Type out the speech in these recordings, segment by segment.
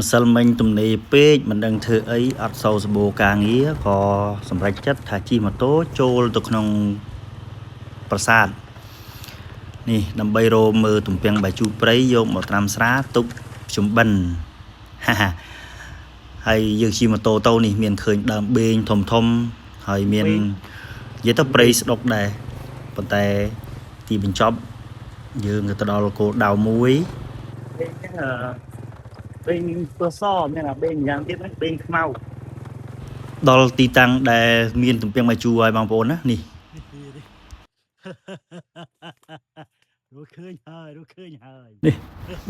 ម្សិលមិញទំនេរពេកមិនដឹងធ្វើអីអត់សូវសម្បូរការងារក៏សម្រេចចិត្តថាជិះម៉ូតូចូលទៅក្នុងប្រាសាទនេះដើម្បីរកមើលទំពាំងបាយជូរព្រៃយកមកត្រាំស្រាទុកភ្ជុំបិណ្ឌហាហាហើយយើងជិះម៉ូតូទៅនេះមានឃើញដើមបេងធំធំហើយមាននិយាយទៅព្រៃស្ដុកដែរប៉ុន្តែទីបញ្ចប់យើងក៏ទៅដល់គោលដៅមួយ បេងហ្នឹងអឺបេងពណ៌សមានអាបេងយ៉ាងទៀតហ្នឹងបេងខ្មៅ ដល់ទីតាំងដែលមានទំពាំងបាយជូរហើយបងប្អូនណានេះ រកឃើញហើយរកឃើញហើយ នេះ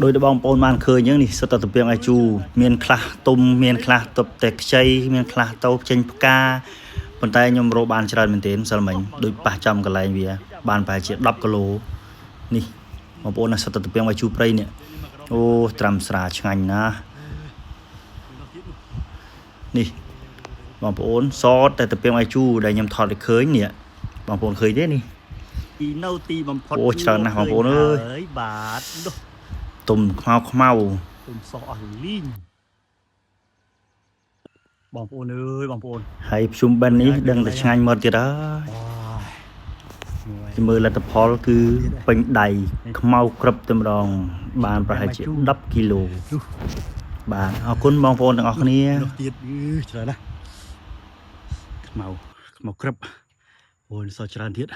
ដោយតែបងប្អូនបានឃើញអញ្ចឹងនេះសុទ្ធតែទំពាំងបាយជូរមានខ្លះទុំមានខ្លះទប់តែខ្ចីមានខ្លះតូបចេញផ្កាប៉ុន្តែខ្ញុំរកបានច្រើនមែនទែនម្សិលមិញដូចប៉ះចំកន្លែងវា បានប្រហែលជា10គីឡូនេះបងប្អូនណាសុទ្ធតែទំពាំងបាយជូរព្រៃនេះអូត្រាំស្រាឆ្ងាញ់ណាស់នេះបងប្អូនសតតែទំពាំងបាយជូរដែលខ្ញុំថតឲ្យឃើញនេះបងប្អូនឃើញទេនេះ ទីនៅទីបំផុត អូច្រើនណាស់បងប្អូនអើយ ហើយបាទនោះ ទុំខ្មៅខ្មៅ ទុំសោះអស់លីងបងប្អូនអើយបងប្អូន ហើយភ្ជុំបិណ្ឌនេះដឹងតែឆ្ងាញ់មកទៀតហើយ អូយ ជាមើលលទ្ធផលគឺពេញដៃខ្មៅក្រឹបតែម្ដង បានប្រហែលជា10គីឡូបាទអរគុណបងប្អូនទាំងអស់គ្នា នោះទៀតអឺច្រើនណាស់ខ្មៅខ្មៅក្រឹបអូយសោះច្រើនទៀត